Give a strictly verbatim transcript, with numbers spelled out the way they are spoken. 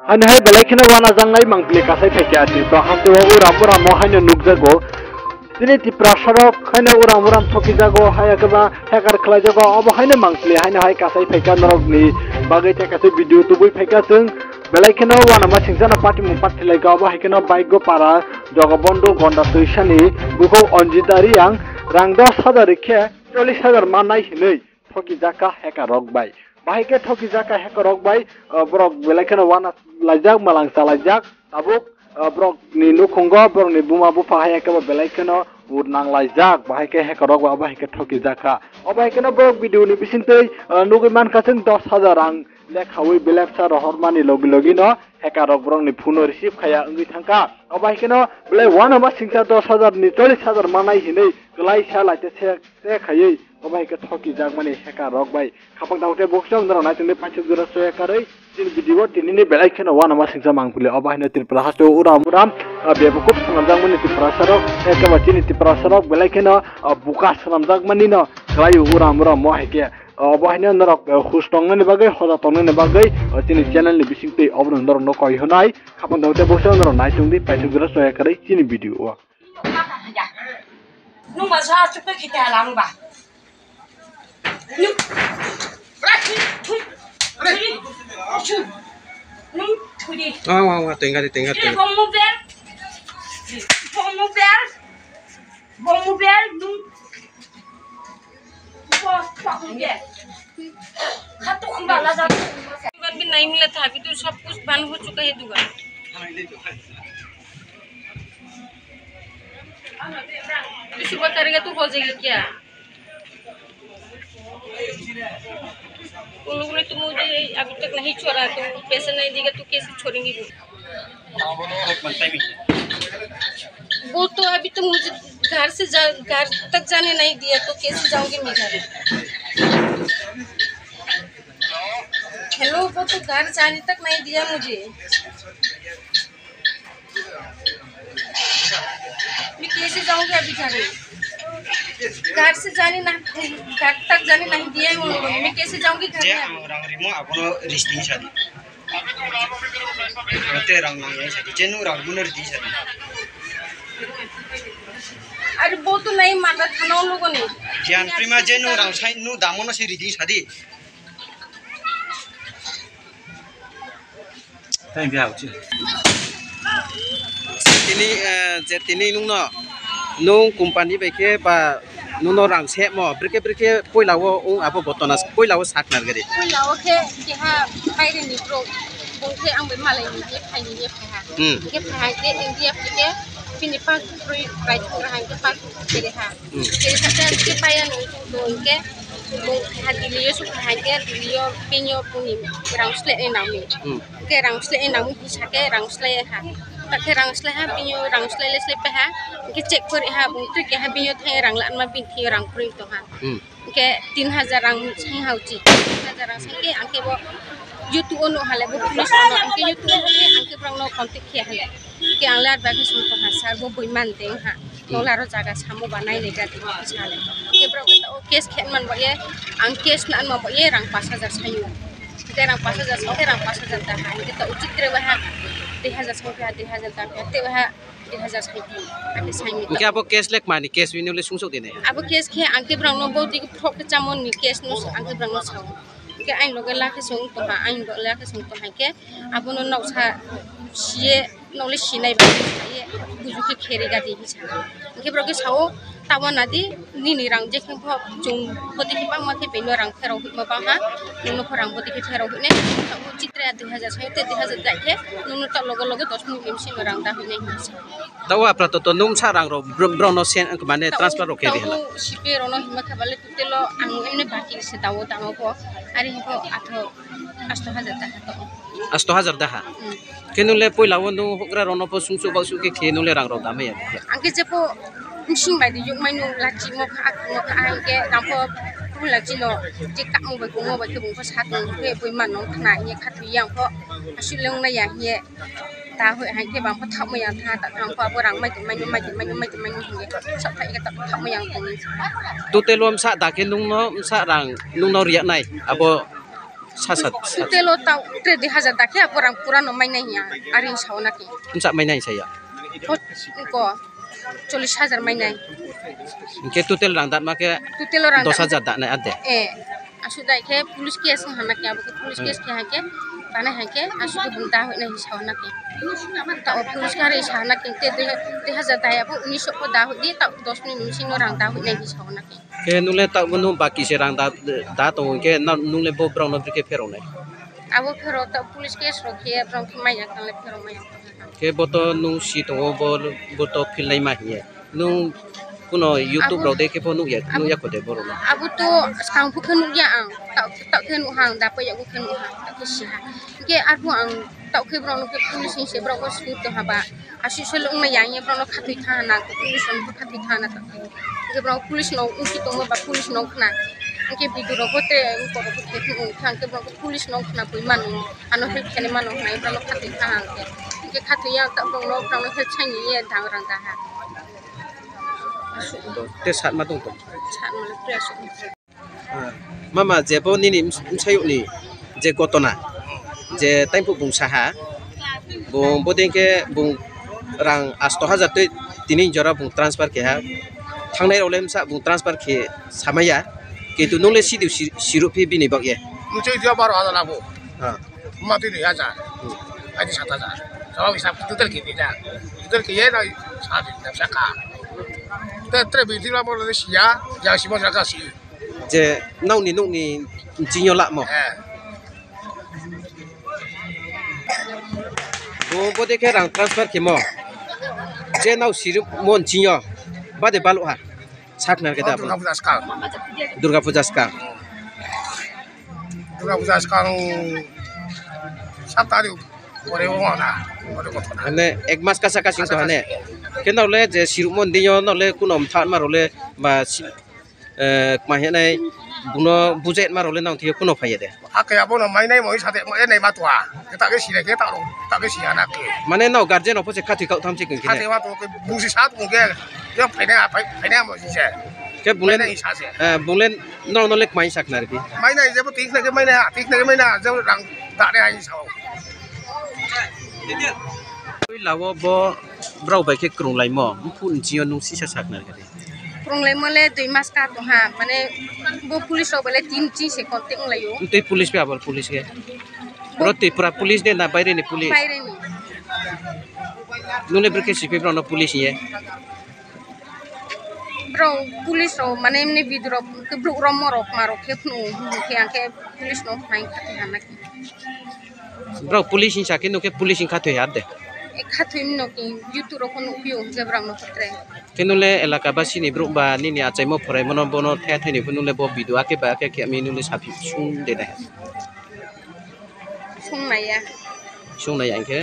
Haino hai belai kheno wanajaknai mangpili kasai phaikha Tripura hasteo uram uramo haino nukjago. Chini Tiprasarok haino uram uram thokijago, hai khe ba hacker khlaijago, obo haino mangpili haino hai kasai phaikha norokni bagwi tei kaisa video tubui phaikha chwng. Belai kheno wanama singchano patimung pathilaiga, obo hai kheno bike go para Jogobondhu Gonda Twisani bukhuk Anjita Reang rang dos hajar rikhe chollish hajar mannai hinwi thokijak kha hacker rok bai. Bahai khe thokijak kha hacker rok bai, ah, borok belai kheno wana laijak, malang chalaijak. Tabuk, ah, borokni nukhungo borokni buma bupha hai khe bo belai kheno ur nang laijak. Bahai khe hacker rok bai, obo hai khe thokijak kha. Obo hai kheno borok video ni bisingtwi, ah, nugwi mankha chwng dos hajar rang lekhawi belapsa rohormani logi logi no hacker rok borokni phone no receive khaya wngwi thangkha. Obo hai kheno belai wanama singcha dos hajar ni chollish hajar mannai hinwi kwlaisa laite se, se khaiwi obo hai khe thokijakmani hacker rok bai. Khapang tangte bokchong norok naichongni paithak jora soya karwi chini video tini ni belai kheno wanama singcha mangpili. Obo haino Tripura hasteo uram uram, ah, bebakhup swnamjakmani Tiprasarok, ekeba chini Tiprasarok belai kheno, ah, buka swnamjakmani no khlai uram uram mo hai khe. Obo haino norok, eh, hus tongnani bagwi, hoda tongnani bagwi, eh, chini channel ni bisingtwi obono norokno koi hwnai. Khapang tangte boksa norok naichongdi, paithak jora soya karwi chini video o. Nung ba sa chukpe khite halang ba. Nung. Thui. Thui. Nung thui. Wa, wa, wa, tenga di, tenga, tenga. Bomu bel. Bomu bel. Bomu bel, nung. दुकान भी नहीं मिला था, अभी तो सब कुछ बंद हो चुका है दुकान। तो सुबह करेगा तो हो जाएगा क्या? उन लोगों ने तो मुझे अभी तक नहीं छोड़ा, तो पैसे नहीं देगा तो कैसे छोड़ेंगे वो? वो तो अभी तो मुझे घर से जा, घर तक जाने नहीं दिया, तो कैसे जाऊंगी मैं घर? हेलो, वो तो घर जाने तक नहीं दिया मुझे। मैं कैसे जाऊंगी अभी घर? घर से जाने ना, घर तक जाने नहीं दिया है उन लोगों ने। मैं कैसे जाऊंगी घर में? Ang rang rimo abono risting sadi. Te rang nang yang sadi. Jenu rang rimo risting sadi. अरे वो तो नहीं मानता था ना उन लोगों ने। Jian prima jenu rang sai nu damono se risting sadi. Tini, eh, je tini nungno, nung company bai khe ba nungno rang semo, brikhe brikhe poila o wng abo botona, poila o sak nargari. Poila o khe keha baire ni bro, bung khe ang bai malai ni ye phai ni ye phai ha. Hmm. Khe phai ha khe India khe bini pak broi bai thang ha khe pak kere ha. Hmm. Kere sa khe paya nung to khe bung ha Delhi o su phai ha khe Delhi o bini o buni rang sle e nang mi. Hmm. Ke rang slai nang mui sa ke rang slai ha. Ta ke rang slai ha, bini rang slai le slai pe ha. Ke check kori ha, bung tu ke ha, bini thai rang la ma bini thai rang kori to ha. Hmm. Ke tin hajar rang sai ha uchi. Tin hajar rang sai ke ang ke bo YouTube ono hale bo police ono ang ke YouTube ono ke ang ke brang no contact khe hale. Ke ang lar ba ke sung to ha sir bo boi man teng ha. Nola ro jaga samo ba nai nai jati sale. Ke bro ke to case khen man ba ye, ang case na ma ba ye rang pas hajar sayu. Te rang pas hajar sa, te rang pas hajar ta ha. Ke to uchit re ba ha. Dui hajar sa ha, dui hajar ta ha. Te ba ha, dui hajar sa ha. Ate sai mi. Ke abo case lek mani case wini le sung sok dine. Abo case khe ang ke brang no bo dik phok ke chamon ni case no ang ke brang no sao. Ke ain loge la ke sung to ha, ain loge la ke sung to ha ke. Abono noksa siye nokle sinai ba siye buju khe kheri gadi hinsa. Hingke borok khe sao tamo nadi nini rang je khe pho chwng poti khe bangma khe bini rang pherok hima bangha nungno pho rang poti khe pherok hinai. Chitre dui hajar sai te dui hajar jai khe nungno ta logo logo dos minute ni bisingo rang da hinai hinsa. Tao apra to to nung sa rang rok bro-, borok no sen mane transfer rok khe di hwnna. Sipe rok no hima khe bale totelo ang emne baki se tao tamo pho ari hiko atho. Asto hajar taka to. Asto hajar daha. Hmm. Khe nung le poila o nung hokra rok no pho sung su bak su khe khe nung le rang rok dam ya. Ang khe jepo machine bai di yuk mai nung lachi mo kha, mo kha, ang khe dam pho pun lachi no je kamo bai kung mo bai khe bung pho sat nung khe bui man nung khna ye kha thu yang pho asu le nung na ya ye. Ta hoi hai khe bang pho thap mo yang tha ta thang pho abo rang mai tong mai nung mai tong mai nung mai tong mai nung ye. Sa thai khe ta thap mo yang tong. Total o msa da khe nung no msa rang nung no riya nai abo. Sa, sa, sa. Telo tau tre dui hajar dakhe apo rang pura no mainai hiya. Aring sao na ke. Unsa mainai saya. Ko, ko, chollish hajar mainai. Hingke total rang datma ke Total rang dos hajar datnai ade. Eh, asu dai ke police case hana ke, abo ke police Hmm. case ke hake, tane hake, asu ke bung da hoinai hisao na ke. Ta o police kare hisao na ke, te dui, dui hajar dai abo unis ko da hoi di, ta dos ni unis no rang da hoinai hisao na ke. Ke nule ta bono baki se rang da, da tongo ke na nule bo brang no bike phero nai. Abo phero ta police case rok ke brang ke maya kale phero maya. Khe bo to nung si tongo, bo, bo to philnai ma hiye. Nung kuno YouTube Abo rok de khe bo nukya, abo nukya kho de borok no. Abo to skang phu khe nukya ang, tak, tak khe nukha ang, dapai yago khe nukha, tak khe siha. Hingke arphuh ang tak khe borok no khe police ni se borok bo sui tongha ba. Aswk selo wngma yang ye borok no khatui tha na, police rok no khatui tha na tak khe. Hingke borok police no wngsi tongma ba police no khna. Hingke video rok bo te borok bo khe wngkha, hingke borok bo police no khna bui mano. Ano help khaini mano hwnwi borokno khatwi tha ang khe. Hingke khatwi ya ta borokno, borokno help saini ye dang rang da ha. Te sat ma tong tong. Sat ma le priya suk. Ah, mama, je bo nini ms-, msayukni je gotona, je taimphuk bung saha, bung bodei khe bung rang asto hajar tei tini jora bung transfer khe ha. Thangnai rok le msa bung transfer khe samaya. Kintu nung le sidu si-, sirup phi bini bak ye. Msayuk dia baro hajar labu. Ah. Mati dui hajar. Hmm. Aji sat hajar. Jawab hisab total kini da. Total kiye na sat hajar saka. Te tre binti la mo le siya, ya si mo saka si. Je nokni, nokni jinyo la mo. Eh. Bo, bo de khe rang transfer khe mo. Je nau sirup mo jinyo. Bade balu ha. Sakna khe Oh, da Durga Puja skang. Durga Puja skang. Durga Puja skang sat tarikh pore o na, pore kothona. Hane ek mas kasa kasing to hane. Khe nole je sirukmo dinyo nole kunom tha maro le ba si-, eh, kma hinai buno bujet maro le nang thiyo kuno phaiya de. Ake abono mainai moi sate mo enai matua. Keta ke sile ke taro, ta ke siya na ke. Mane no guardian opho se khatwi kau tham se kung khe. Khatwi matua ke busi sat kung ke. Yo phaina, phai-, phaina mo si se. Ke bulen, Mainai sa se. Eh, bulen no no lek mai sak na ri. Mainai je bo tik na ke mainai, tik na ke mainai, je rang da ne ai sao. Ui lawo bo brau bai khe krung lai mo. Mphun chiyo nung sisa sak na ri. Krung lai mo le dui mas ka to ha, mane bo police rok bale tin chin se contact wng lai o. Tei police pe abol police ke. Bro Tripura police de na baire ni police? Baire ni. Nune bro ke sipi bro no police ye. Bro police rok mane emni bidro ke bro rom morok marok khe phunu khe ang khe police no phai kha khe hana. Bro police ni sakhe no ke police ni kha thoi har de. E kha thoi no ke YouTube rok no pio je bro no tre. Khe nule elaka basi ni bro ba nini achaimo phorai mono bono the the ni nule bo video ake ba ake khe ami nule sapi sung de na. Sung naiya. Sung naiya hingkhe?